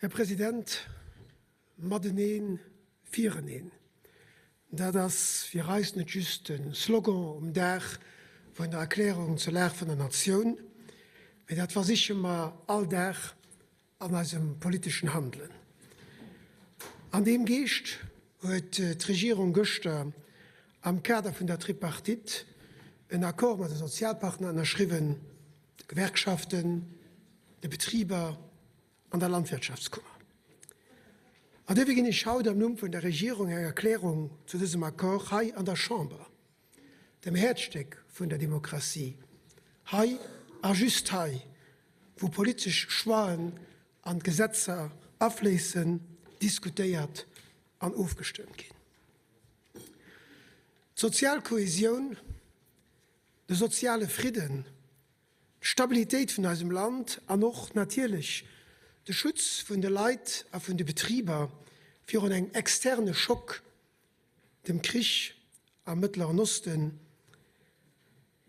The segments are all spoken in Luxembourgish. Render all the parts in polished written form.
Här President, mateneen, fireneen, dat ass fir eis net just e Slogan um Dag vun der Erklärung zur Lag vun der Natioun, mee dat versiche mer all Dag an eisem politeschen Handelen. An deem Geescht huet d'Regierung gëschter am Kader vun der Tripartite en Accord mat de Sozialpartner ënnerschriwwen, de Gewerkschaften, de Betriber an der Landwirtschaftskummer. An duerfir ginn ech haut am Numm vun der Regierung eng Erklärung zu dësem Accord hei an der Chamber, dem Häerzstéck vun der Demokratie, hei a just hei, wou politesch Choixen an d'Gesetzer afléissen, diskutéiert an ofgestëmmt ginn. D'sozial Kohesioun, de soziale Fridden, d'Stabilitéit vun eisem Land an och natierlech de Schutz vun de Leit a vun de Betriber virun engem externe Schock, dem Krich am Mëttleren Osten,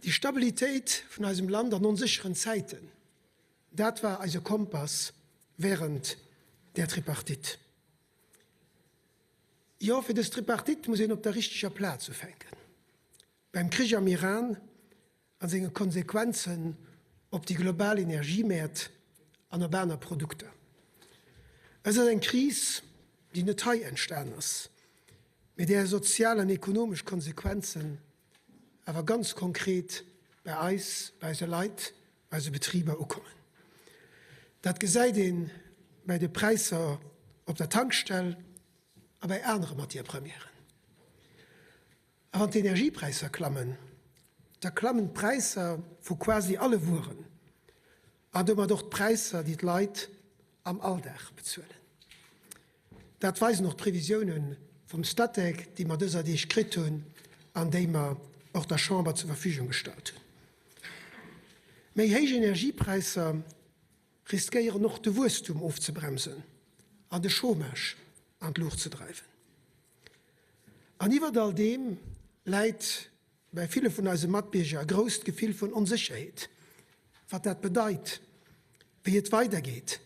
déi Stabilitéit vun eisem Land an onsécheren Zäiten, dat war eise Kompass während där Tripartite. Jo, fir dës Tripartite muss een op der richteger Plaz ufänken, beim Krich am Iran a senge Konsequenzen op déi global Energiemäert an op aner Produkter. Et ass eng Kris, déi net hei entstan ass, mee där sozial an ekonomesch Konsequenzen awer ganz konkret bei eis, bei eise Leit, bei eise Betriber ukommen. Dat gesäit ee bei de Präisser op der Tankstell a bei anere Matière-premièren. A wann d'Energiepräisser klammen, da klammen d'Präisser vu quasi alle Wueren an domat och d'Präisser, déi d'Leit am Alldag bezuelen. Dat weisen och d'Previsioune vum Statec, déi mer dëser Deeg kritt hunn an déi mer och der Chamber zur Verfügung gestallt hunn. Méi héich Energiepräisser riskéieren och de Wuesstum ofzebremsen an de Chômage an d'Luucht ze dreiwen. An iwwert all deem läit bäi ville vun eise Matbierger e grousst Gefill vun Onsécherheet, wat dat bedeit, wéi et weidergeet,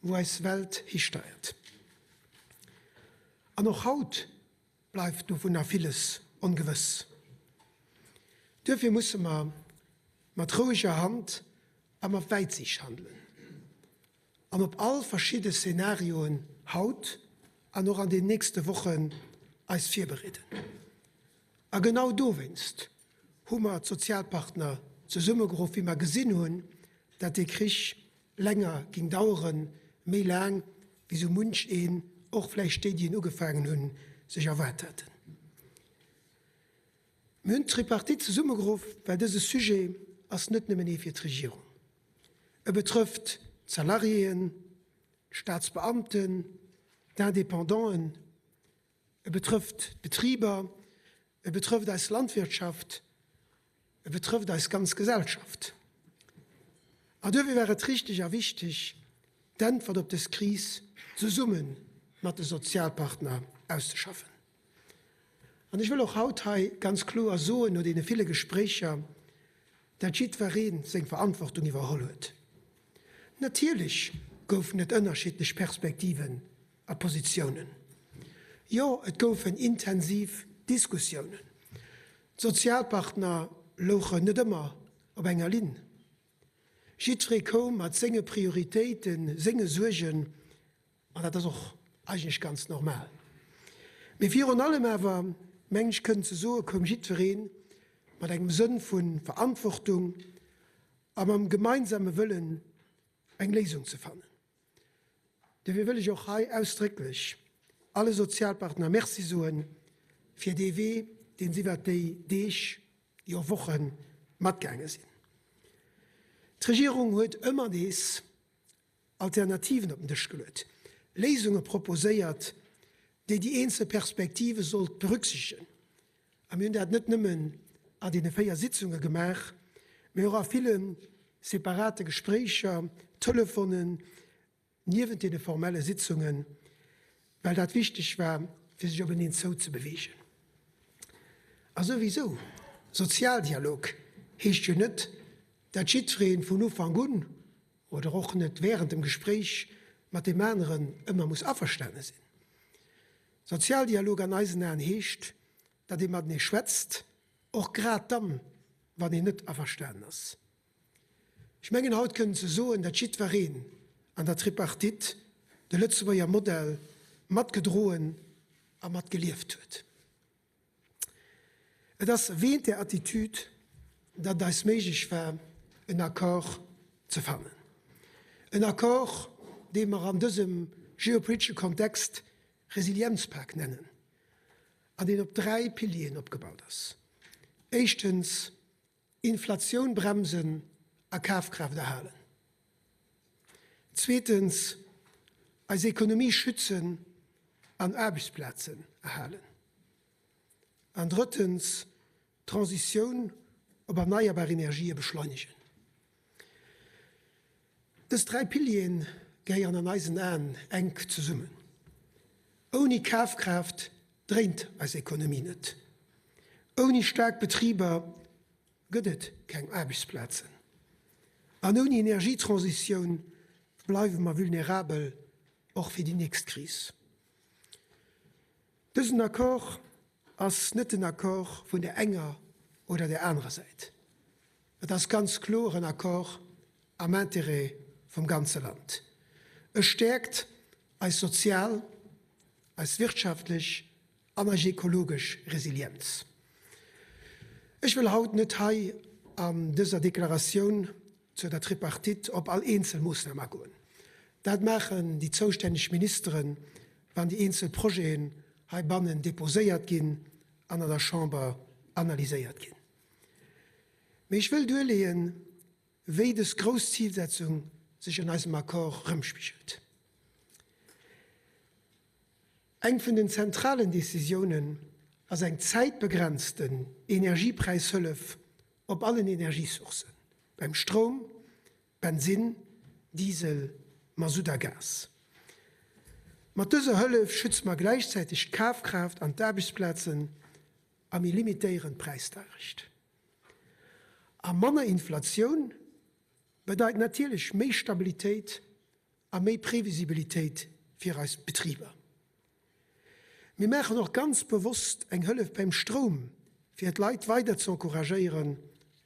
wou eis Welt histeiert. An och haut bleift dovunner villes ongewëss. Duerfir musse mer mat roueger Hand a mat Wäitsiicht handelen an op all verschidde Szenarioen haut an och an den nächste Wochen eis virbereeden. A genau dowéinst hu mer d'Sozialpartner zesummegeruff, wéi mer gesinn hunn, dat dee Krich länger ging daueren, méi laang wéi sou munch een, och vläicht déi, déi en ugefaangen hunn, sech erwaart haten. Mir hunn d'Tripartite zesummegeruff, well dëse Sujet ass net nëmmen ee fir d'Regierung. E betrëfft d'Salariéen, d'Staatsbeamten, d'Independanten, e betrëfft d'Betriber, e betrëfft eis Landwirtschaft, e betrëfft eis ganz Gesellschaft. An duerfir war et richtig a wichteg, d'Äntwert op dës Kris zesumme mat de Sozialpartner auszeschaffen. An ech wëll och haut hei ganz kloer soen, no deene ville Gespréicher, dat jiddweree seng Verantwortung iwwerholl huet. Natierlech goufen et ënnerschiddlech Perspektiven a Positiounen. Jo, et goufen intensiv Diskussiounen. D'Sozialpartner louchen net ëmmer op enger Linn. Jiddweree koum mat senge Prioritéiten, senge Suergen, an dat ass och eigentlech ganz normal. Mee virun allem awer, mengen ech kënnen ze soen, koum jiddweree mat engem Sënn vu Verantwortung a mam gemeinsame Wëllen, eng Léisung ze fannen. Dofir wëll ech och hei ausdrécklech alle Sozialpartner Merci soe fir dee Wee, deen se iwwert déi Deeg, jo Woche matgaange sinn. D'Regierung huet ëmmer nees Alternativen op den Dësch geluet, Léisunge proposéiert, déi déi eenzel Perspektive sollt berücksichtegen. A mir hunn dat net nëmmen an deene 4 Sitzunge gemaach, mee och a ville separate Gespréicher, Telefonen, niewent deene formelle Sitzungen, well dat wichteg war, fir sech openeen zouzebewegen. A souwisou, Sozialdialog heescht jo net, dat jiddweree vun Ufank un oder och net während dem Gespréich. mat deem aneren ëmmer muss averstane sinn. Sozialdialog an eisen Aen heescht, datt ee matenee schwätzt, och grad dann, wann een net averstanen ass. Ech mengen haut kënnen ze soen, datt jiddwereen an der Tripartite de Lëtzebuerger Modell matgedroen a matgelieft huet. Et ass wéint där Attitude, datt et eis méiglech war, en Accord ze fannen. En Accord, dee mer an dësem geopolitesche Kontext Resilienzpak nennen an deen op 3 Pilieren opgebaut ass. Éischtens, Inflatioun bremsen a Kafkraaft erhalen. Zweetens, eis Ekonomie schützen an Aarbechtsplazen erhalen. An drëttens, d'Transitioun op erneierbar Energië beschleunegen. Dës 3 Piliere gehéieren an eisen Aen enk zesummen. Ouni Kafkraaft dréint eis Ekonomie net. Ouni staark Betriber gëtt et keng Aarbechtsplazen. An ouni Energietransitioun bleiwe mer vulnerabel, och fir déi nächst Kris. Dësen Accord ass net den Accord vun der enger oder der anerer Säit. Et ass ganz kloer en Accord am Intérêt vum ganze Land. E stäerkt eis sozial, eis wirtschaftlech an eis ekologesch Resilienz. Ech wëll haut net hei an dëser Deklaratioun zur der Tripartite op all eenzel Moossnam agoen. Dat maachen déi zoustänneg Ministeren, wann déi eenzel Projeten heibannen deposéiert ginn an an der Chamber analyséiert ginn. Mee ech wëll duerleeën, wéi dës grouss Zilsetzung sech an eisem Accord erëmspigelt. Eng vun den zentralen Decisiounen ass eng zäitbegrenzten Energiepräishëllef op allen Energiesourcen, beim Stroum, Bensinn, Diesel, Masutt a Gas. Mat dëser Hëllef schütze mer gläichzäiteg d'Kafkraaft an d'Aarbechtsplazen a mir limitéieren d'Präisdeierecht. A manner Inflatioun bedeit natierlech méi Stabilitéit a méi Previsibilitéit fir eis Betriber. Mir maachen och ganz bewosst eng Hëllef beim Stroum, fir d'Leit weider ze encouragéieren,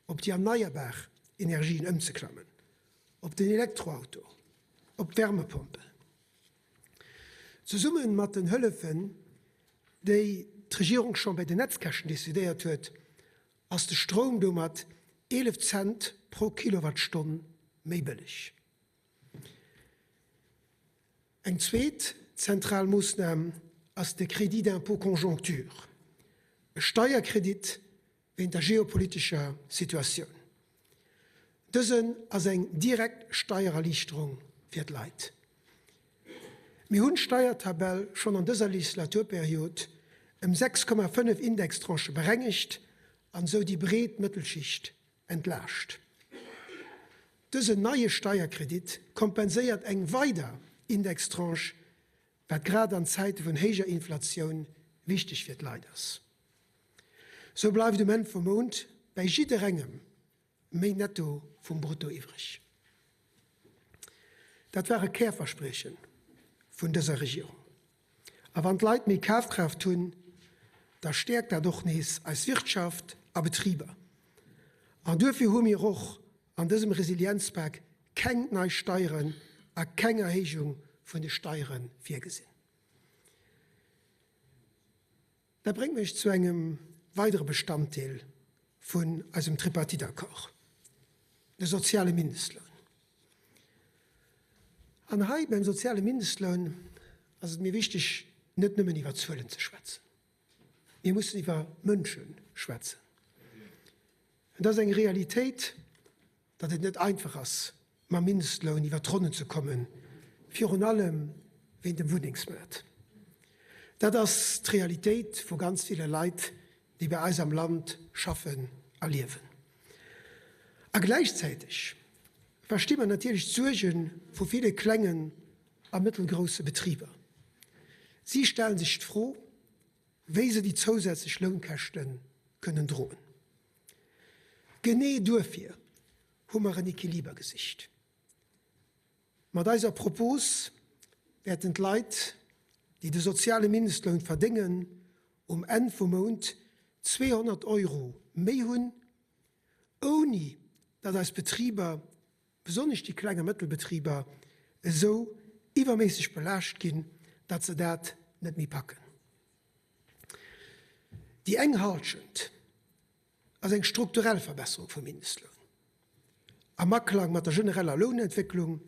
op déi erneierbar Energien ëmzeklammen, op den Elektroauto, op d'Wärmepompel. Zesumme mat den Hëllefen, déi d'Regierung scho bei den Netzkäschten decidéiert huet, ass de Stroum domat 11 Cent pro Kilowattstonn méi bëlleg. Eng zweet zentral Moossnam ass de Crédit d'impôt conjoncture, e Steierkredit wéint der geopolitescher Situatioun. Dësen ass eng direkt Steiererliichterung fir d'Leit. Mir hunn d'Steiertabell schonn an dëser Legislaturperiod ëm 6,5 Indextranchë berengegt an esou déi breet Mëttelschicht entlaascht. Dësen neie Steierkredit kompenséiert eng weider Indextranche, wat grad an Zäite vun héijer Inflatioun wichteg fir d'Leit ass. Sou bleift um Enn vum Mount bäi jidderengem méi Netto vum Brutto iwwreg. Dat war e Kärversprieche vun dëser Regierung. A wann d'Leit méi Kafkraaft hunn, da stäerkt dat och nees eis Wirtschaft a Betriber. An duerfir hu mir och an dësem Resilienzpak keng nei Steieren a keng Erhéijung vun de Steiere virgesinn. Dat bréngt mech zu engem weidere Bestanddeel vun eisem Tripartite-Accord, de soziale Mindestloun. An hei beim soziale Mindestloun ass et mir wichteg, net nëmmen iwwer Zuelen ze schwätzen. Mir mussen iwwer Mënsche schwätzen. Et ass eng Realitéit, datt et net einfach ass, mam Mindestloun iwwer d'Ronnen ze kommen, virun allem wéint dem Wunnengsmaart. Dat ass d'Realitéit vu ganz ville Leit, déi bei eis am Land schaffen a liewen. A gläichzäiteg versti mer natierlech d'Suerge vu ville klengen a mëttelgrousse Betriber. Si stellen sech d'Fro, wéi se déi zousätzlech Lounkäschte kënnen droen. Genee duerfir hu mer en Equiliber gesicht. Mat eiser Propos. wäerten d'Leit, déi de soziale Mindestloun verdéngen, um Enn vum Mount 200 Euro méi hunn, ouni datt eis Betriber, besonnesch déi kleng a mëttel Betriber, esou iwwerméisseg belaascht ginn, datt se dat net méi packen. Déi eng Halschent ass eng strukturell Verbesserung vum Mindestloun am Aklang mat der genereller Lounentwécklung,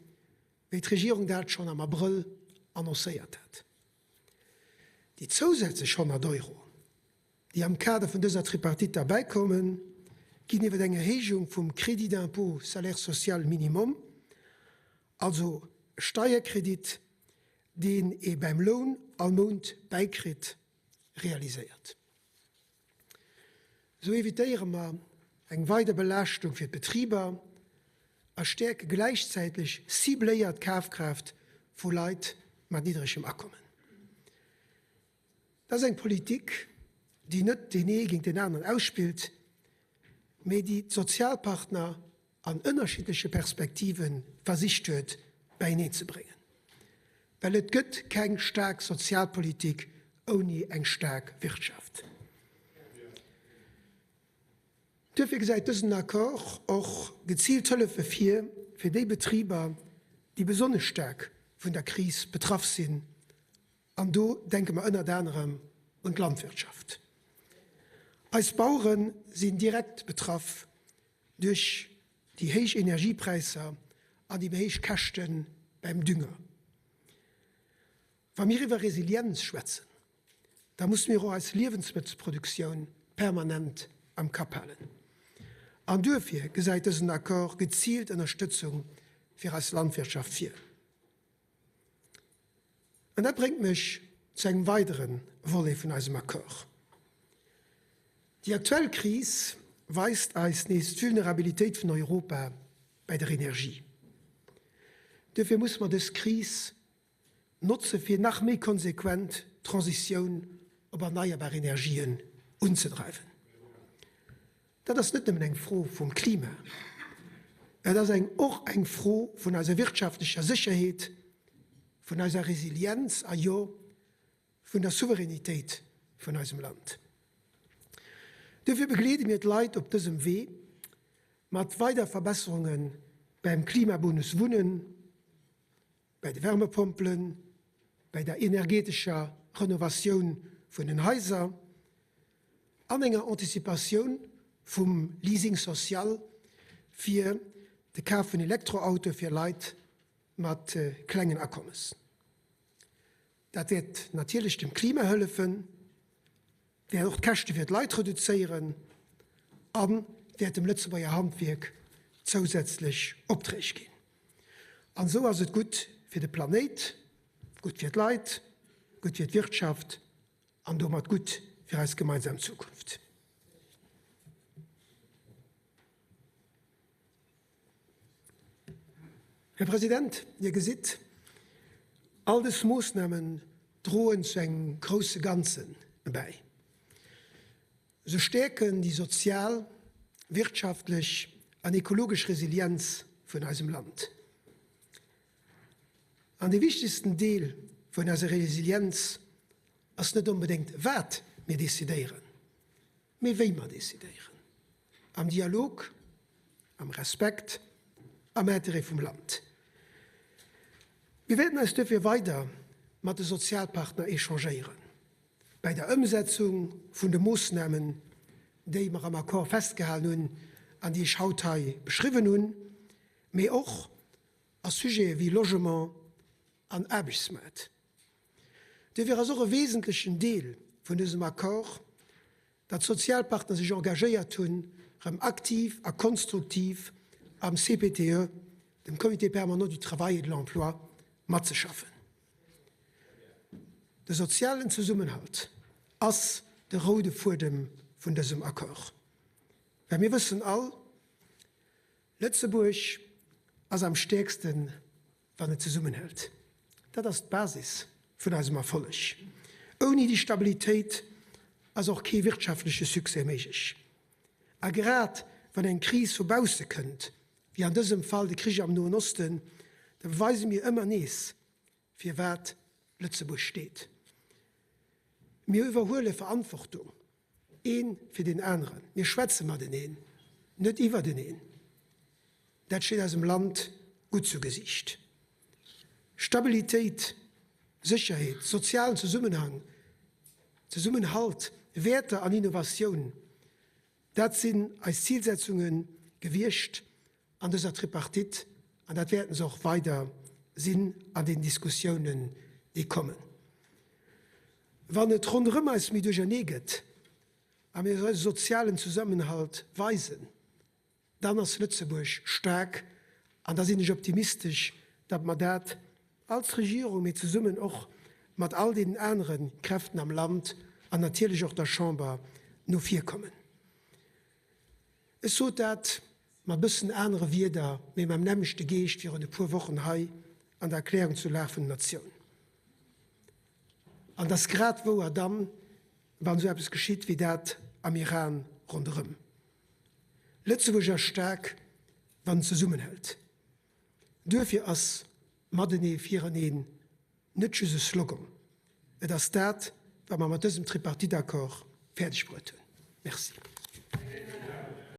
wéi d'Regierung dat schonn am Abrëll annoncéiert hat. Déi zousätzlech 100 Euro, déi am Kader vun dëser Tripartite derbäikoumen, ginn iwwer eng Erhéijung vum Crédit d'impôt salaire social minimum, also e Steierkredit, deen ee beim Loun all Mount bäikritt, realiséiert. Esou evitéiere mer eng weider Belaaschtung fir d'Betriber a stäerke gläichzäiteg cibléiert d'Kafkraaft vu Leit mat niddregem Akommen. Dat ass eng Politik, déi net deen ee géint deen aneren ausspillt, mee déi d'Sozialpartner an ënnerschiddleche Perspektive versicht huet beieneen ze bréngen. Well et gëtt keng staark Sozialpolitik ouni eng staark Wirtschaft. Duerfir gesäit dësen Accord och geziilt Hëllefe vir, fir déi Betriber, déi besonnesch staark vun der Kris betraff sinn, An do denke mer ënnert anerem un d'Landwirtschaft. Eis Bauere sinn direkt betraff duerch déi héich Energiepräisser an déi méi héich Käschte beim Dünger. Wa mir iwwer Resilienz schwätzen, da musse mir och eis Liewensmëttelproduktioun permanent am Kapp halen. An duerfir gesäit dësen Accord geziilt Ënnerstëtzung fir eis Landwirtschaft vir. An dat bréngt mech zu engem weidere Volet vun eisem Accord. Déi aktuell Kris weist eis nees d'Vulnerabilitéit vun Europa bäi der Energie. Duerfir musse mer dës Kris notze fir nach méi konsequent d'Transitioun op erneierbar Energien unzedreiwen. Dat ass net nëmmen eng Fro vum Klima, et ass eng och eng Fro vun eiser wirtschaftlecher Sécherheet, vun eiser Resilienz a jo, vun der Souveränitéit vun eisem Land. Duerfir begleede mir d'Leit op dësem Wee mat weider Verbesserunge beim Klimabonus Wunnen, bäi de Wärmepompelen, bäi der energetescher Renovatioun vun den Haiser an enger Anticipatioun vum Leasing social fir de Kaf vun Elektroautoe fir Leit mat klengen Akommes. Dat wäert natierlech dem Klima hëllefen, wäert och d'Käschte fir d'Leit reduzéieren a wäert dem Lëtzebuerger Handwierk zousätzlech Opträg ginn. An esou ass et gutt fir de Planéit, gutt fir d'Leit, gutt fir d'Wirtschaft an domat gutt fir eis gemeinsam Zukunft. Här President, Dir gesitt, all dës Moossnamen droen zu engem grousse Ganze bäi. Se stäerken déi sozial, wirtschaftlech an ekologesch Resilienz vun eisem Land. An dee wichtegsten Deel vun eiser Resilienz ass net onbedéngt, wat mir decidéieren, mee wéi mer decidéieren. Am Dialog, am Respekt, am Interêt vum Land. Mir wäerten eis duerfir weider mat de Sozialpartner échangéieren bäi der Ëmsetzung vun de Moossnamen, déi mer am Accord festgehalen hunn an déi ech haut hei beschriwwen hunn, mee och a Sujete wéi Logement an Aarbechtsmaart. Duerfir ass och e wesentlechen Deel vun dësem Accord, datt d'Sozialpartner sech engagéiert hunn, erëm aktiv a konstruktiv am CPTE, dem Comité permanent du travail et de l'emploi, matzeschaffen. De sozialen Zesummenhalt ass de roude Fuedem vun dësem Accord. Well mir wëssen all, Lëtzebuerg ass am stäerksten, wann et zesummenhält. Dat ass d'Basis vun eisem Erfolleg. Ouni déi Stabilitéit ass och kee wirtschaftleche Succès méiglech. A grad wann eng Kris vu bausse kënnt, wéi an dësem Fall de Krich am Noen Osten, da beweise mir ëmmer nees, Firwat Lëtzebuerg steet. Mir iwwerhuele Verantwortung, ee fir deen aneren. Mir schwätze mateneen, net iwwerteneen. Dat steet eisem Land gutt zu Gesiicht. Stabilitéit, Sécherheet, sozialen Zesummenhang, Zesummenhalt, Wäerter an Innovatioun, dat sinn eis Zilsetzunge gewiescht an dëser Tripartite, an dat wäerten se och weider sinn an den Diskussiounen, déi kommen. Wann et ronderëm eis méi duerchernee gëtt a mir eise sozialen Zusammenhalt weisen, dann ass Lëtzebuerg staark an da sinn ech optimistesch, datt mer dat als Regierung, mee zesummen och mat all deenen anere Kräften am Land an natierlech och der Chamber no vir kommen. Ech sot dat mat bëssen anere Wierder, mee mam nämmlechte Geescht virun e puer Wochen hei an der Erklärung zur Lag vun der Natioun. An et ass grad wouer dann, wann esou eppes geschitt wéi dat am Iran ronderëm. Lëtzebuerg ass staark, wann en zesummenhält. Duerfir ass Matenee fireneen net just e Slogan, et ass dat, wat mer mat dësem Tripartite-Accord fäerdegbruet hunn. Merci.